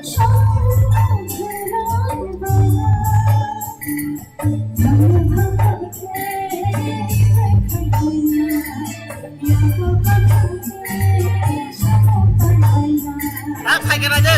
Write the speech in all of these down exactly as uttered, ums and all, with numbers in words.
Tak phaikhe naide.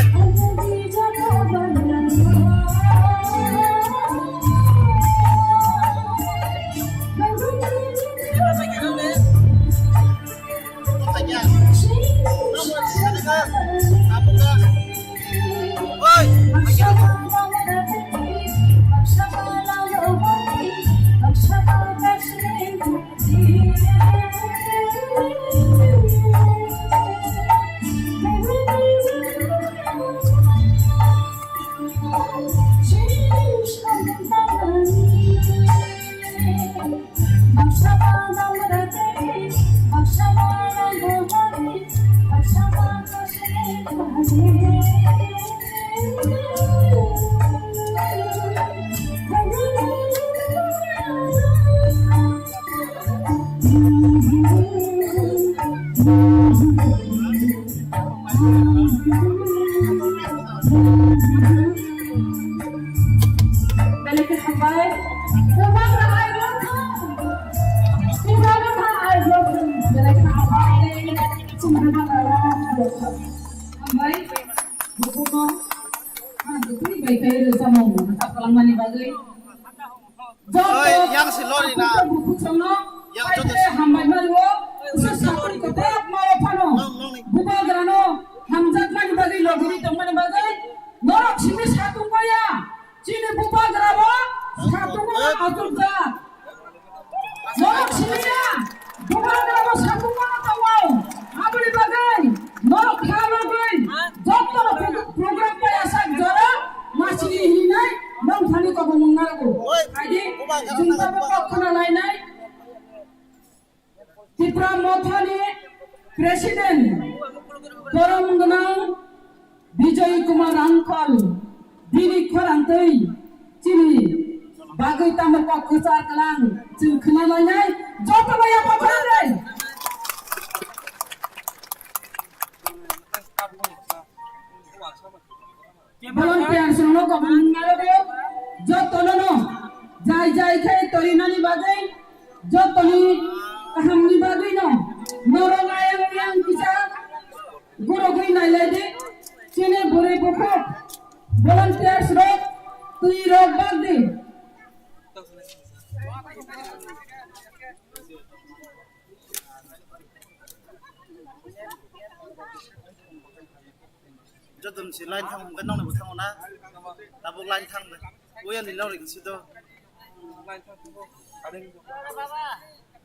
Belai khe hambai. Kwbangma ai rok. Kwbangma ai rok. Belai khe hambai. Chwng kwbangma rok. Hambai. Bukuno. Ah, bukui bai kai rwchapmung. Rwchap kwlangmani bagwi. Joto Oi, yang si lori na. Bukhuk chwngno yang joto hai si. Hambai mani o, se sakri kotor ma o phano. Nong, nong ni. Bubagrano hamjakmani bagwi logiri tongmani bagwi norok simi satung maya. Chini bubagrabo satung maya atung jak. Norok simi ya. Bubagrabo satung maya tongo. Aboni bagwi norok kha bagwi joto program pai asak jora. Masini hinai nong thani kobong nung narwgo. Oi, aidi bubagra jumpa nang bo kok khna lainai. Tipra Mothani President borom gwnang Bijoy Kumar Rangkhal bini khorang twi chini bagwi tamo kok kwchar kwlang chwng khna lainai joto bai yapha khorang rei. Volunteers rokno kobong nung narwgo, jotono no jai jai khe torinani bagwi, jotoni kahamni bagwi no norok ayang oyang kisa gorogwi nailai di, chini bwrwi bukhuk volunteers rok twi rok bak di. Joto ni si line thang hwnkhe nokni bo thango na? Tabuk line thang de. Oya ni nokni si do.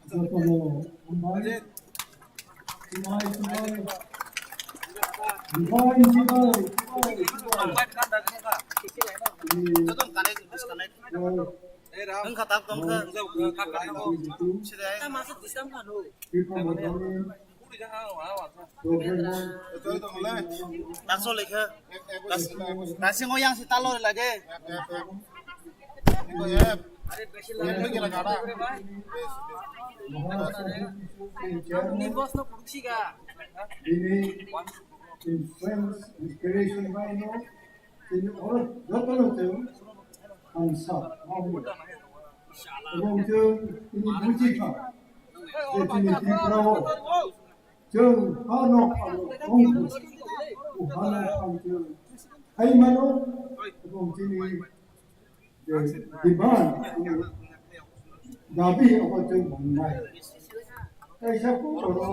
Jotono hambai. Hambai, hambai. Hambai, hambai, hambai. Joto connect, disconnect. Wngkha tak tongkha. Sidai. Takso lekha. Nasingo yang si talo lagi. Bini influence, inspiration bai no. Chini oro jotono chwng hamsa, mahmo. Ebong chwng tini buji kha, je chini Tripura o chwng hano phano tongkhu, o hano phano chwng hai mano, ebong chini je demand, dabi obo chwng mangnai. Kaisa kokoro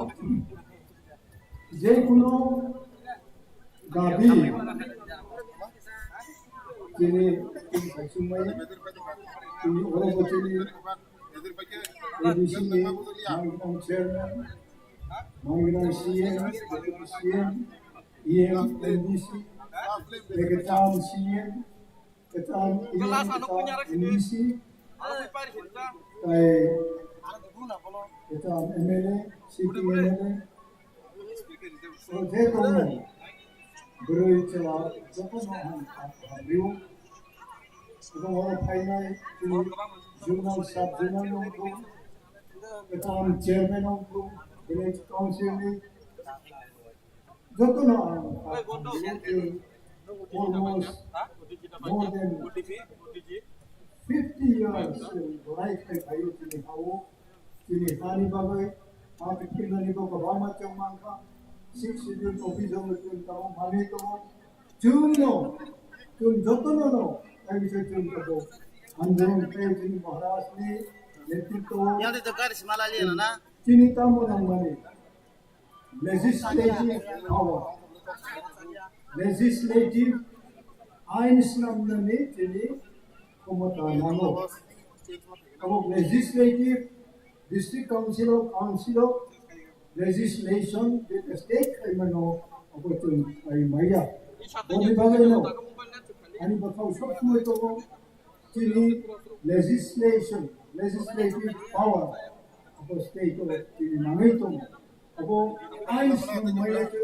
je kuno dabi chini kaisumai chini oro bo chini A D C ni Mangrang chairman, Mangrang C M, deputy C M, E M, M D C, Ektam C M, Ketan, ketan M D C, tai ketan M L A, sitting M L A. O je tongo, bwrwi chwla jotono ang hamrw. Abo oro phainai chini zonal, sub zonal nongkho, ketan chairman nongkho, village council ni. Jotono ang hamrw. Almost more than fifty years, chwng borai khai phaio chini ha-o, chini hani bagwi, ha kiphilnani bo kwbangma chwng mankha, six schedule office o chwng tabuk manwi tongo, chwngno, chwng jotono no, tai bisa chwng tabuk andolon khlai chini Maharaj ni netritwo o. Yang di to gari sima lali na na. Chini tamo nangmani. Legislative power, legislative ain swnamnani chini khomota nango. Abo legislative, district council o, council o legislation je state khaimano abo chwng khai maya. Boni bagwino ani bakhao sob somoi tongo. Chini legislation, legislative power abo state o chini nangwi tongo. Abo ain swnam maya khe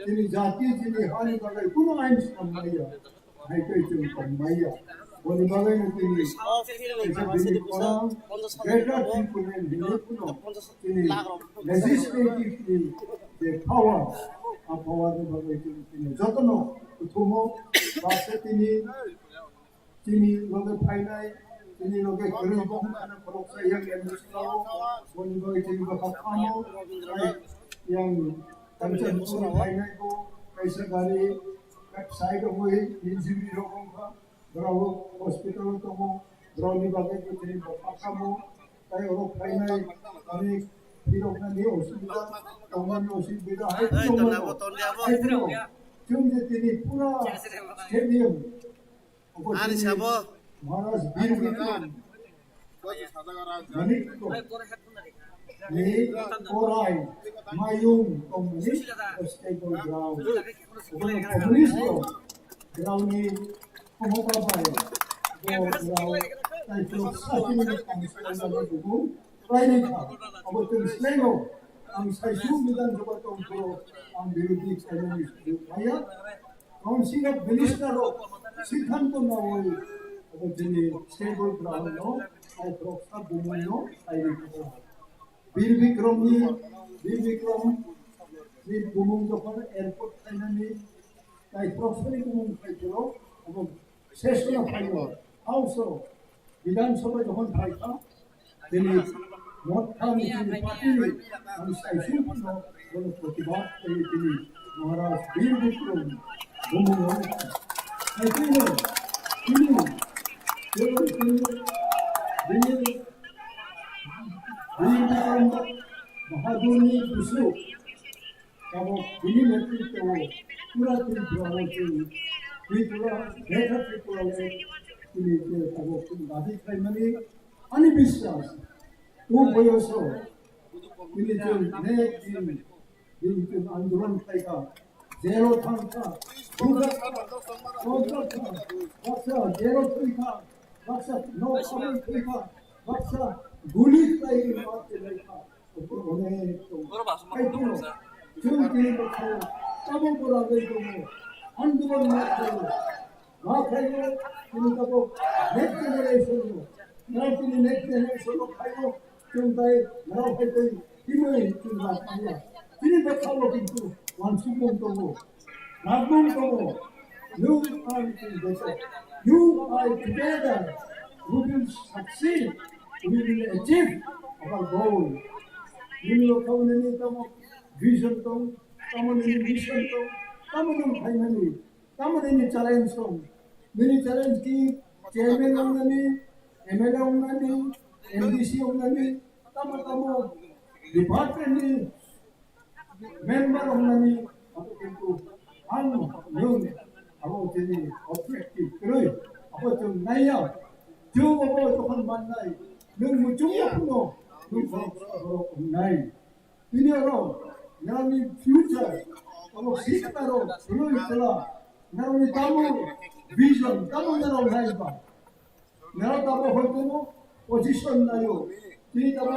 chini jati, chini hani bagwi kuno ain swnam maya. Hai tei chwng tong maya. Boni bagwi no chini kaisa bini khorang Greater Tipraland hinwi kuno chini legislative ni je power, a power ni bagwi chini, chini jotono kuthumo baksa chini Chini loge phainai, chini loge kwrwi bong khana khoroksa yang M D C o, boni bagwi chini bwkha khamo, yang kancha bukuni phainai bo, kaisa gari, side o wi injury rok wngkha, borok hospital o tongo, borokni bagwi bo chini bwkha khamo, tai oro phainai, ani phiroknani osubida, tongmani osubida, hai phano, hai phano, chwng je tini pura stadium, Ani sabo. Maharaj Bir Bikram. Manik Kok. Ni Korai Mayung Company Stable Ground. Obono communist rok ground ni khomota bai. Bo ground tai to sati ni kami sati ni bubu. Khlaini kha, abo chwng slengo. Ang saisu Bidhan Sabha tongphuru ang birodhi khlainani sujuk maya. Council of Minister rok siddhanto nawi abo chini stable ground no, tai khoroksa bumung no khlaini kha. Bir Bikram ni, Bir Bikram ni bumung jokhon airport khlainani, tai khoroksani bumung khlai phuru abo session o phaio, House o, Bidhan Sabha jokhon phaikha, tini Motha ni chini party ni ang saisu no bono protibad khlai tini Maharaj Bir Bikram bumung no. Hai tini, tini, tini, tini, tini, Bir Bikram Bahadur ni busu. Abo bini netritwo o pura Tripura o chwng Tripura, Greater Tripura o chini je abo chwng dabi khlaimani ani biswas. O boyoso bini chwng nek din bini chwng andolon khlaikha, jelo thangkha, baksa jelo thwikha, baksa nok samung thwikha, baksa guli khlai ma khlaikha. Onek tongo. Hai phano chwng tini bwkhao tabuk bo ragwi tongo. Andolon ma khlaio. Ma khlaio, tini tabuk next generation no. Nang tini next generation no khlaio, chwng tai nang hai tei himwi chwng ma khlaiya. Tini bwkhao kintu wansukmung tongo. Nabung tongo. You and I together, we will succeed, we will achieve our goal. Nini rok tamo nini tamo vision tong, tamo nini mission tong, tamo nini phaimani, tamo nini challenge tong. Nini challenge ki chairman wngnani, M L A wngnani, M D C wngnani, tamo tamo department ni member wngnani abo kintu ang nwng abo chini objective kwrwi abo chwng naiya. Chwng abo jokhon mannai nwng muchungya phano nwng borok borok wngnai. Tini oro nangni future abo sikna rok kwrwi kwla nangni tamo vision tamo narok naiba. Nara tabo hoi tono position nayo. Tini tabo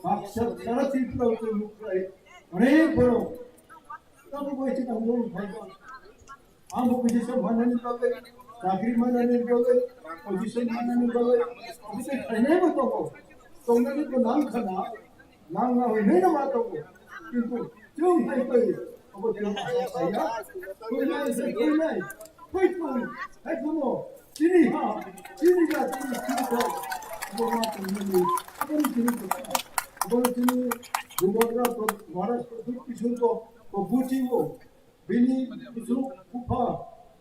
baksa sara Tripura o tei mukrai onek borok. Tabo bai tini ang borok phai ba. Ang bo position manani bagwi, chakri manani bagwi, position manani bagwi, abo tei khainai bo tongo. Tongnani bo nang khana, nang na hoi nai na ma tongo. Kintu chwng hai bai abo tei ma saya. Koi nai, koi nai. Twi twi, hai kuno, chini ha, chini ga, chini chini ko, bo ma tong ni, abo ni chini ko, abo ni chini, Bubagra to, Maharaj to, duk kisun ko, ko buti wo, bini kisun kupha,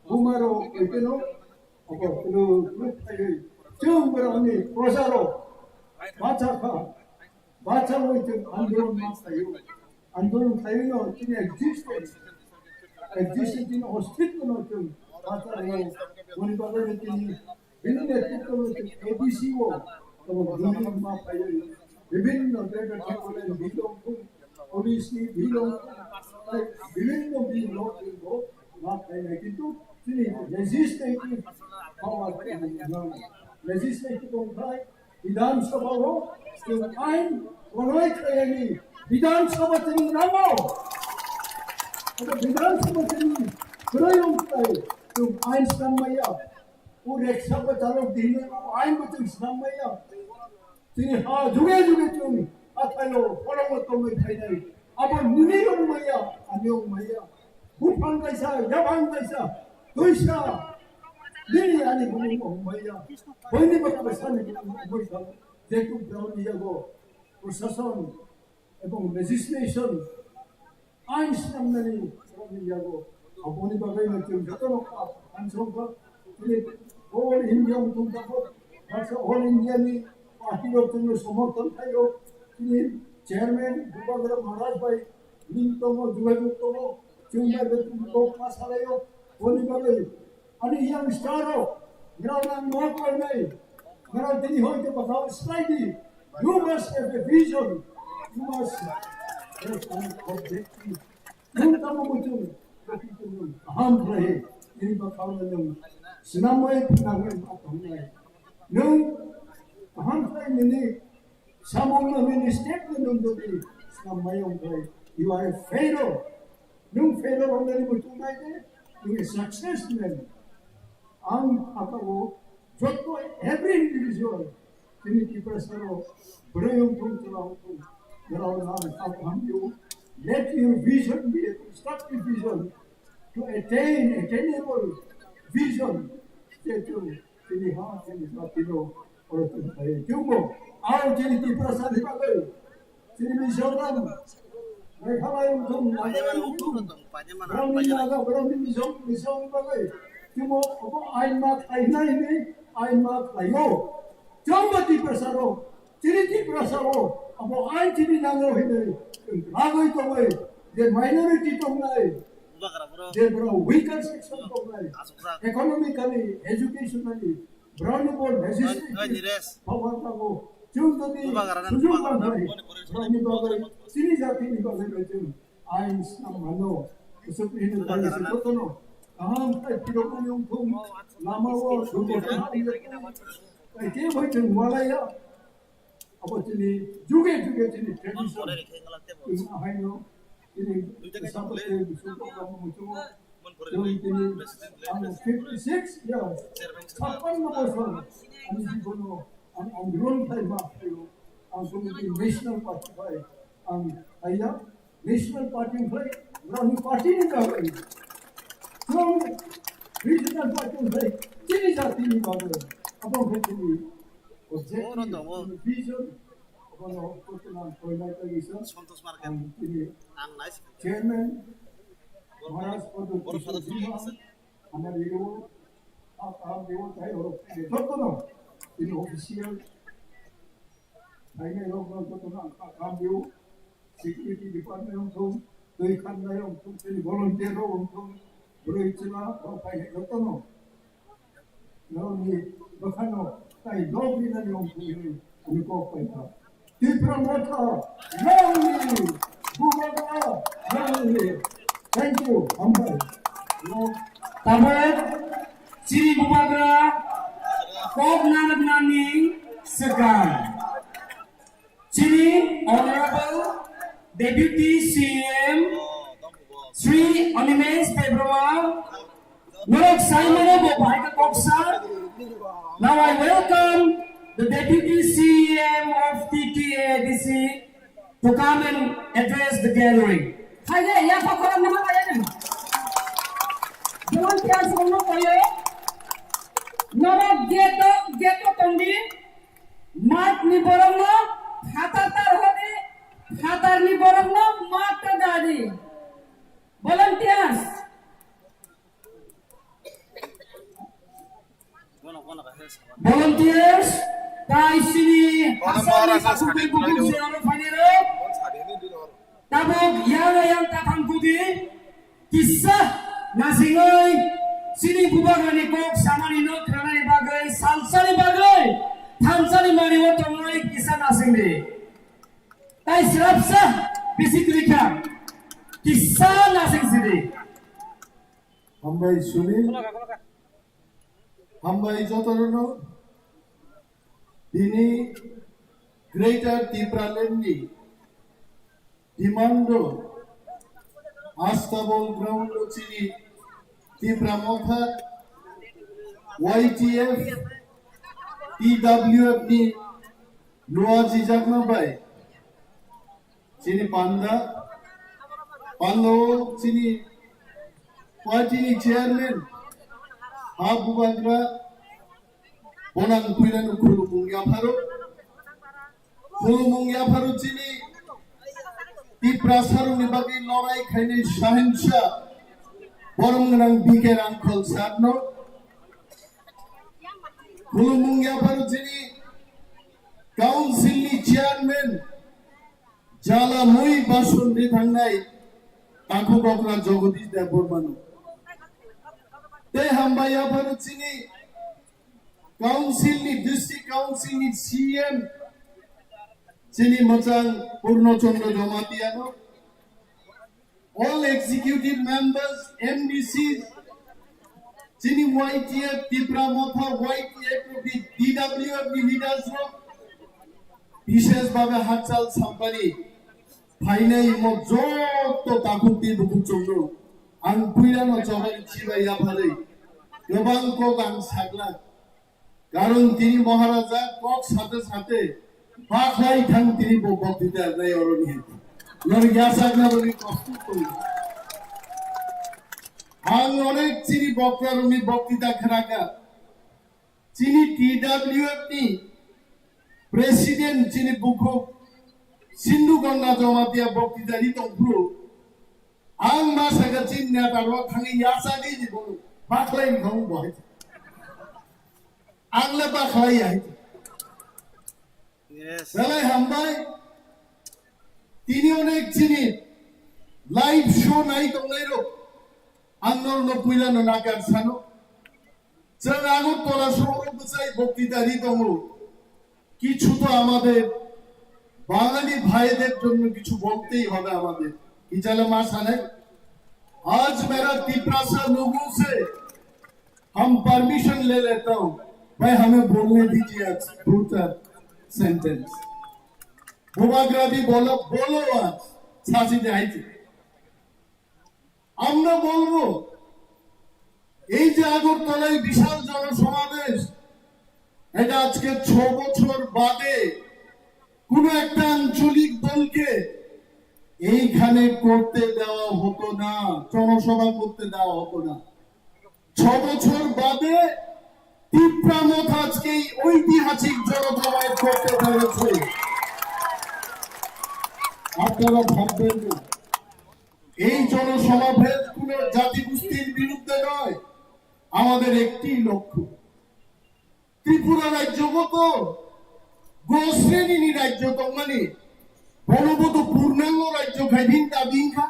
bumaro, koi keno, abo kunu, kunu thai, chung berani, prosaro, bacha kha, Bacha wngwi chwng andolon ma khlaio. Andolon khlaiwi no chini existence, existence chini ostitto no chwng bacha rwo. Boni bagwi no chini bini netritwo no chwng A D C o tamo building ma khlaiwi bibhinno greater Tipraland belong thung, police ni belong thung, bibhinno belong thung bo ma khlainai. Kintu chini legislative power, legislative wng khlai Bidhan Sabha o chwng ain pronoy khlaiyani Bidhan Sabha chini nango. Abo Bidhan Sabha chini kwrwi wng khlai chwng ain snam maya. O reksa bo chalok di hinwi o ain bo chwng snam maya. Chini ha juge juge chwng athaio phorongno tongwi phainai. Abo nini wng maya, ani wng maya. Buphang kaisa, yaphang kaisa, twisa, nini ani bumung wng maya. Boini bwkha sani bumung wng maya. Jetu broni yago, prosason ebong legislation, ain snamnani broni yago. Aboni bagwi no chwng jotono kha, ansong kha, chini whole India wngthung tako, baksa whole India ni party rok chwngno somorthon khaio, chini chairman Bubagra Maharaj bai link tongo, jogajog tongo, chwng bai bo kok ma salaio, boni bagwi ani youngster rok, norok nang nok lainai, norok tini hoi khe bwkhao slai di, you must have a vision, you must have an objective. Nwng tamo muchung, kaham khlai, nini bwkhao nwng swnamwi phnangwi ma tongnai. Nwng kaham khlai nini samung no nini step no nwng jodi swnamwi ongkhlai, you are a failure. Nwng failure wngnani muchung nai de, nwng a success man. Ang phataro joto every individual chini Tiprasa rok bwrwi wngthung chwla wngthung norok ang kha kaham khe let your vision be a constructive vision to attain attainable vision je chwng chini ha chini jati no oro chwng khlai tongbo ang chini Tiprasa ni bagwi Chini Mizoram, Meghalaya wngthung, Nagaland wngthung, borokni Naga, borokni Mizo, Mizo wng bagwi, chwngbo obo ain ma khlainai hinwi ain ma khlaio. Chwngbo Tiprasa rok, chini Tiprasa rok, abo ain chini nango hinwi chwng ragwi tongwi, je minority tongnai, je borok weaker section tongnai, economically, educationally, Brani bo legislative power tongo. Chwng jodi sujuk manthai, brani bagwi, chini jatini bagwi bai chwng ain snam mano. Bwswk hino tani se jotono kaham khai phirokmani wngthung, lama o durgotona wngya. Tai kebo chwng walaiya. Abo chini juge juge chini tradition. Chwng ahaino chini Sabbath day, Bishu program muchungo. Chwng tini ang fifty six years, chhappanno bosor, ani jibono ang andolon khlai ma khlaio. Ang chwng tini National Party bai ang khlaiya. National Party wngkhlai, borokni party ni bagwi. Chwng regional party wngkhlai, chini jatini bagwi. Abo wngkha chini objective, chini vision. Abono koitwma ang koinai tagwi sa. Ang chini chairman, Maharaj Pradyot Kishore Dima, Amar ego, a, a, ego, tai oro, jotono, ini official, tainai rok no jotono ang ka, kam dio, security department wngthung, twi khanai wngthung, tini volunteer rok wngthung, bwrwi chwla rok pai jotono. Norokni bwkhano tai dok rinani wngthung hinwi ani kok pai kha. Tipra Motha, long live! Bubagra, long live! Thank you, hambai. Tabuk chini Bubagra kok narwknani swkang. Chini Honorable Deputy C E M Shri Animesh Debbarma, norok saimano bo bahai khe kok sa. Now I welcome the Deputy C E M of T T A D C to come and address the gathering. Hai de, ya pa koran nama kaya ni. Norok gate-o, gate-o tongdi, mat ni borokno phatar tar hodi, phatar ni borokno mat ta dadi. Volunteers. Volunteers, tai sini asal ni kasu bukuk se aro phainai rok. Tabuk yang yang tathang kudi kisa nasingoi sini bubagrani kok samani no kranani bagoi salsani bagoi thansani mani o tongoi kisa nasingdi. Tai srapsa bisi kwrwi kha kisa nasing sidi. Hambai Sunil. Hambai jotono. Tini Greater Tipraland ni demand o Astabol ground o chini Tipra Motha Y T F T W F ni Luaji jakma bai chini panda, panda o chini party ni chairman ha bubagra bonang puila no khulumung yapharo, khulumung yapharo chini Tiprasa rokni bagwi lorai khainai sahensa borom gwnang B K Rangkhol sir no. Khulumung yapharo chini council ni chairman jala mui bason ri thangnai takhuk okra Jagadish Debbarma no. Tei hambai yapharo chini council ni, district council ni C M chini mwchang Purno Chandra Jamatia no. All executive members, M D Cs, chini Y T F, Tipra Motha Y T F ni D W F ni leaders rok, bishesh bhabe Hachal Sampani phainai mo joto takhuk tei bukhuk chwngno ang puila no chobani chibai yapharwi kwbang kok ang sakla. Karon tini Maharaja kok sate sate bakhlai thang tini bo boktita nai oroni. Nor yasakna boni kostu tong. Ang onek chini bokta roni boktita khraka. Chini T W F ni president chini bukhuk Sindhu Ganga Jamatia boktita ri tongphuru. Ang ma saka chini neta ro thangwi yasagwi ni bono bakhlai ni thang bo hai. Ang le bakhlai ya hai. Yes. Belai hambai. Tini onek chini live show nai tongnai rok. Ang norno puila no nakar sano. Chwng Agartala sohoro bwchai boktita ri tongo. কিছু তো আমাদের বাঙালি ভাইদের জন্য কিছু বলতেই হবে আমাদের। কি জানে মা সানে? आज मेरा तिपरासा लोगों से हम परमिशन ले लेता हूँ। भाई, हमें बोलने दीजिए आज दो चार सेंटेंस। बुबाग्रादी बोलो, बोलो आज। सासी दे आई थी। আমরা বলবো, এই যে আগরতলায় বিশাল জনসমাবেশ, এটা আজকে ছ বছর বাদে কোনো একটা আঞ্চলিক দলকে এইখানে করতে দেওয়া হতো না, জনসভা করতে দেওয়া হতো না। ছ বছর বাদে তিপ্রা মথ আজকে এই ঐতিহাসিক জনজমায়েত করতে পেরেছে। আপনারা ভাববেন না, এই জনসমাবেশ কোনো জাতিগোষ্ঠীর বিরুদ্ধে নয়, আমাদের একটি লক্ষ্য। ত্রিপুরা রাজ্যগত গ শ্রেণীর রাজ্য তংমানি বলবো তো পূর্ণাঙ্গ রাজ্য খাইদিন তা দিন খা।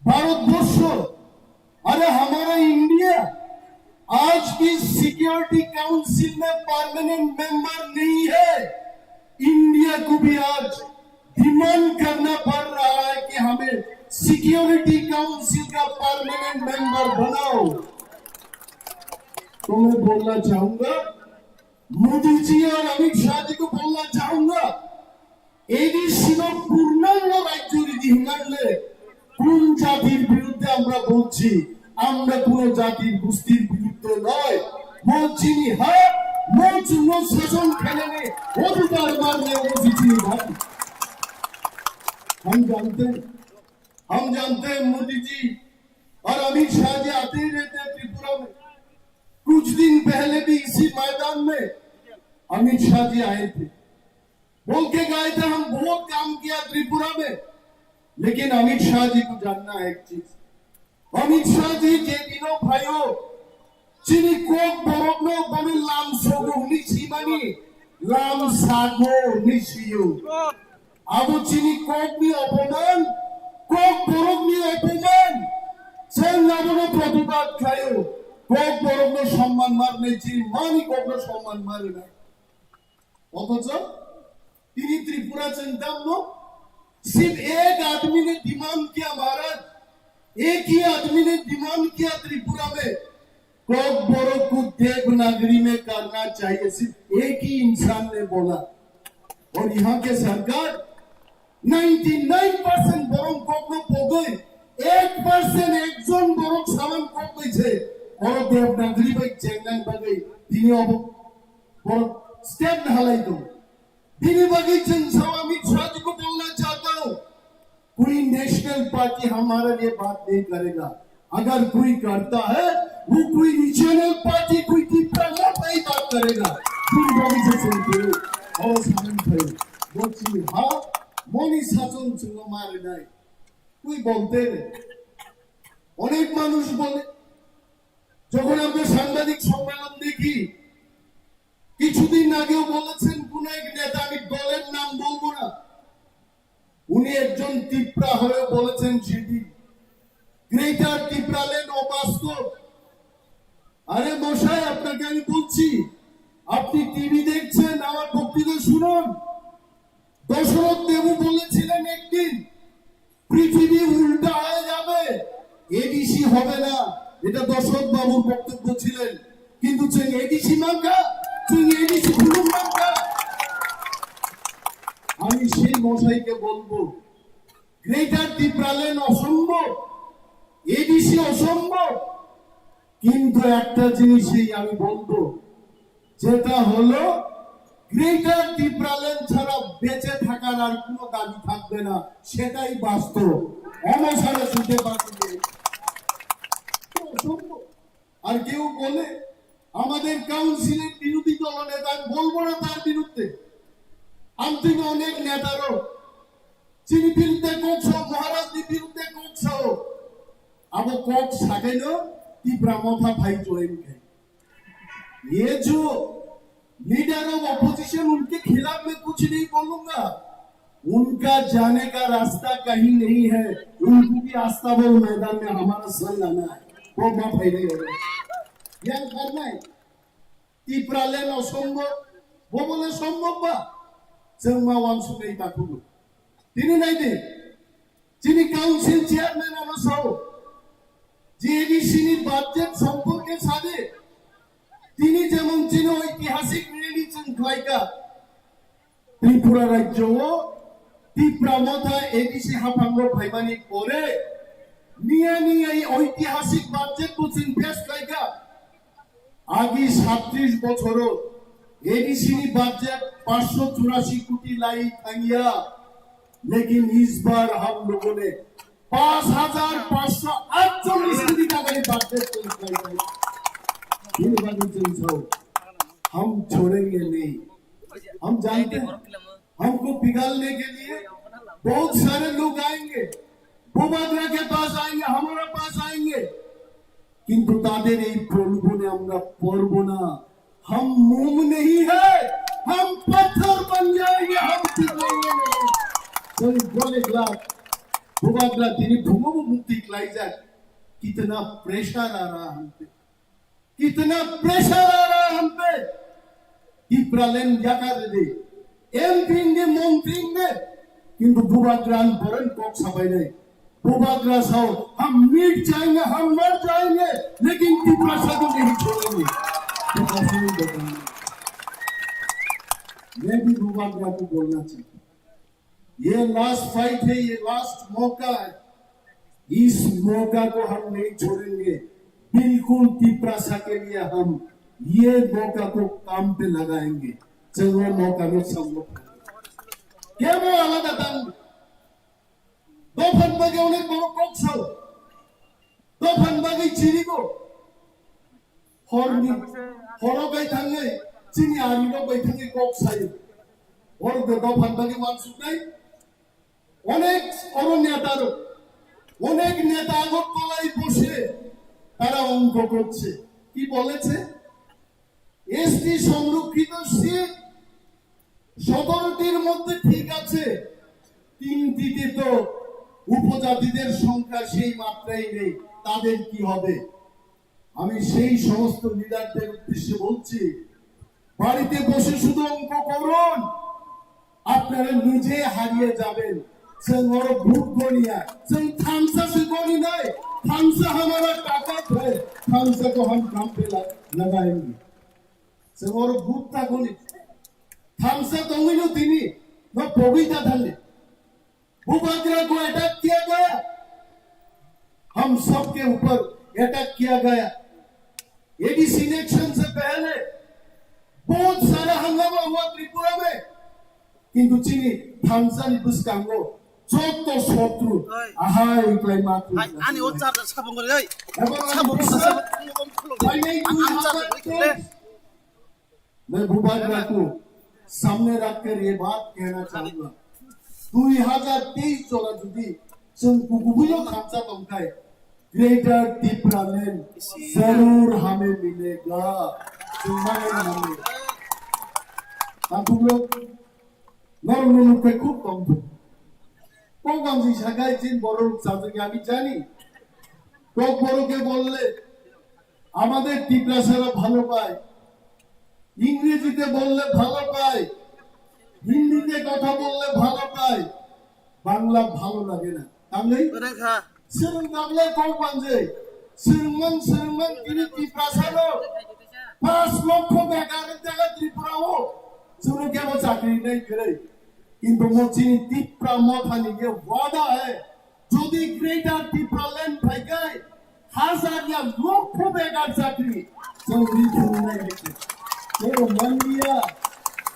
भारतवर्ष, अरे हमारा इंडिया आज भी सिक्योरिटी काउंसिल में परमानेंट मेंबर नहीं है। इंडिया को भी आज डिमांड करना पड़ रहा है कि हमें सिक्योरिटी काउंसिल का परमानेंट मेंबर बनाओ। तो मैं बोलना चाहूंगा, मोदी जी और अमित शाह जी को बोलना चाहूंगा, এডিসি র পূর্ণাঙ্গ রাজ্য যদি হিমালয়ে কোন জাতির বিরুদ্ধে আমরা বলছি? আমরা কোন জাতির গোষ্ঠীর বিরুদ্ধে নয়। মৌচিনি হক, মৌচিন্য শাসন খেলেনে অধিকার মারলে মৌচিনি ভাই। हम जानते हैं, हम जानते हैं मोदी जी और अमित शाह जी आते ही रहते हैं त्रिपुरा में। कुछ दिन पहले भी इसी मैदान में अमित शाह जी आए थे, बोल के गए थे, हम बहुत काम किया त्रिपुरा में। लेकिन अमित शाह जी को जानना है एक चीज, अमित शाह ji, je dino phaio, chini Kokborok no bono lam sogo hwnwi simani, lam sago hwnwi siyo. Abo chini Kokni opoman, Kokborokni opoman. Chwng abono protibad khlaio. Kokborokno somman ma rwnai, chini mani Kokno somman ma rwnai. অথচ তিনি ত্রিপুরা চিন্তাম নো, सिर्फ एक आदमी ने डिमांड किया महाराज, एक ही आदमी ने डिमांड किया त्रिपुरा में, कोकबोरो को देवनागरी में करना चाहिए, सिर्फ एक ही इंसान ने बोला। और यहाँ के सरकार ninety nine percent borok kokno pogwi, ek percent ekjon borok saman kokwi se, oro Devanagari bai chengnang bagwi tini obo borok step halai tongo. Bini bagwi chwng sao Amit Shah ji ko bolna chahta hu, koi national party hamare liye baat nahi karega. अगर कोई करता है, वो कोई regional party, कोई टिप्रा मोर्चा ही बात करेगा। तुम लोग से सुनते हो और सामने थे। वो चीज, हाँ, मोनी साचन चुंगा मारे नहीं। कोई बोलते नहीं। অনেক মানুষ বলে, যখন আমরা সাংবাদিক সম্মেলন দেখি, কিছুদিন আগেও বলেছেন কোন এক নেতা, আমি দলের নাম বলবো না, উনি একজন তিপ্রা হয়ে বলেছেন সেটি, গ্রেটার তিপ্রাল্যান্ড অবাস্তব। আরে মশাই, আপনাকে আমি বলছি, আপনি টিভি দেখছেন, আমার বক্তৃতা শুনুন। দশরথ দেবু বলেছিলেন একদিন, পৃথিবী উল্টা হয়ে যাবে, এডিসি হবে না। এটা দশরথ বাবুর বক্তব্য ছিলেন। কিন্তু চুং এডিসি মাঙ্গা, চুং এডিসি খুলুম মাঙ্গা। আমি সেই মশাইকে বলবো, গ্রেটার তিপ্রাল্যান্ড অসম্ভব, এডিসি অসম্ভব। কিন্তু একটা জিনিসই আমি বলবো, যেটা হলো গ্রেটার তিপ্রাল্যান্ড ছাড়া বেঁচে থাকার আর কোনো দাবি থাকবে না, সেটাই বাস্তব। অনশনে শুতে পারবে। অসম্ভব। আর কেউ বলে আমাদের কাউন্সিলের বিরোধী দলনেতা, আমি বলবো না তার বিরুদ্ধে। আমি তো অনেক নেতারও চিনি বিরুদ্ধে কংস, মহারাজনি বিরুদ্ধে কংস। अब कौन साकेनो तीव्र मोथा भाई ज्वाइन है। ये जो लीडर ऑफ अपोजिशन, उनके खिलाफ मैं कुछ नहीं बोलूंगा। उनका जाने का रास्ता कहीं नहीं है। उनको भी अस्तबल मैदान में हमारा सर लाना है। वो माफ है नहीं होगा। क्या करना है? Tipraland অসম্ভব, bo bole সম্ভব ba? Chwng ma uansuknai takhugo. Tini nai di, chini council chairman ano sao, G A D C ni budget সম্পর্কে সাদে, tini jemon chini ঐতিহাসিক rally chwng khlaika, Tripura rajyo o Tipra Motha A D C haphango phaimani pore miya ni ei oitihasik budget bo chwng pass khlaika. Agi satris bochoro A D C ni budget panchsho churashi koti lai thangya, lekin is bar hum logon ne पाँच हजार पाँच सौ आठचल्लिस कोटी taka ni budget pass khlaika. Bini bagwi chwng sao, हम छोड़ेंगे नहीं। हम जानते हैं, हमको पिघलने के लिए बहुत सारे लोग आएंगे, बुबाग्रा के पास आएंगे, हमारे पास आएंगे, কিন্তু তাদের এই প্রলোভনে আমরা পড়ব না। हम मोम नहीं है, हम पत्थर बन जाएंगे, हम पिघलेंगे नहीं। Chwng bole glak, bubagra tini bhumo bo mukti khlaijak, कितना प्रेशर आ रहा हम पे। कितना प्रेशर आ रहा है हम पे। Tipraland yakar de, M P de, मंत्री de, किंतु बुबाग्रान बरन कोक सबाई नहीं। बुबाग्रा साहब, हम मिट जाएंगे, हम मर जाएंगे, लेकिन तिप्रासा को नहीं छोड़ेंगे। तिप्रासा नहीं छोड़ेंगे। मैं भी बुबाग्रा को बोलना चाहिए। ये लास्ट फाइट है, ये लास्ट मौका है। इस मौका को हम नहीं छोड़ेंगे। बिल्कुल तिप्रासा के लिए हम ये मौका को काम पे लगाएंगे। चलो, मौका में सब लोग क्या वो आलादा दान दो फन बजे उन्हें करो कोक सो Dophani bagwi chirigo. Horni, horo bai thangwi, chini arirok bai thangwi kok sayo. Horo de dophani bagwi wansuknai. অনেক বড় নেতারও, অনেক নেতা আগরতলায় বসে তারা অঙ্ক করছে। কি বলেছে? এসটি সংরক্ষিত সিট সতেরোটির মধ্যে ঠিক আছে, তিনটিতে তো উপজাতিদের সংখ্যা সেই মাত্রায় নেই, তাদের কি হবে? আমি সেই সমস্ত লিডারদের উদ্দেশ্যে বলছি, বাড়িতে বসে শুধু অঙ্ক করুন, আপনারা নিজে হারিয়ে যাবেন। Chwng oro vote goniya, chwng thansa se goninai, thansa hamara takat hai, thansa ko hum kam pe la-, lagaenge. Chwng oro vote ta goni, thansa tongwino tini, no pogwi ta thangni. Bubagra ko attack kiya gaya, hum sabke upar attack kiya gaya. A D C election se pehle bahut sara hangama hua Tripura mein, kintu chini thansa ni bwskango joto sotru ahai uklai ma. Ani o charger sabong gori dai. Sabong gori dai. Ani charger gori dai. मैं बुबाग्रा को सामने रखकर ये बात कहना चाहूंगा, দুই হাজার তেইশ চলা যদি চুন কুকুবিও খামসা তংকাই, Greater Tipraland जरूर हमें मिलेगा। Chwng mangwi mangwi. Ang kubro norok no nukhai khub tongthung. Kok ang si sakai chin borok chajak ami jani. Kokborok ke bolle, আমাদের ত্রিপ্রাসারা ভালো পায়, ইংরেজিতে বললে ভালো পায়, হিন্দিতে কথা বললে ভালো পায়, বাংলা ভালো লাগে না। তাহলে Swrwng tagle kok banjwi, swrwngmang, swrwngmang tini Tiprasano pas lokho bekar jaga Tripurao, chwngno kebo chakri nai kwrwi. Kintu mo chini Tipra mothani ye wada hai, jodi Greater Tipraland phaikai, hazar ya lokho bekar chakri, chwng ri phungnai hai khe. Chwng manliya,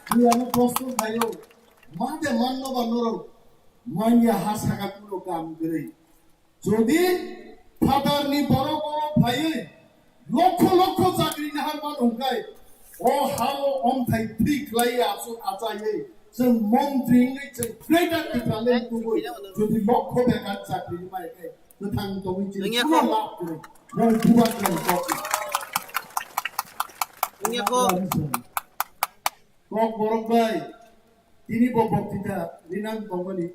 buya no kosto khaio, ma de manno ba norok, manya ha saka kuno kam kwrwi. Jodi phatarni borok borok phaiwi lokho lokho chakri nahar man hwnkhai, o hao omthai thwi khlaiwi asu achaiwi chwng montri wngwi chwng Greater Tipraland tubui jodi lokho bekar chakri rwmai khe kwthang tongwi chini Wngya kuno kho. Lab kwrwi. Nang bubagrani kokno. Wngya kho. Kokborok bai tini bo boktita rinang tongmani.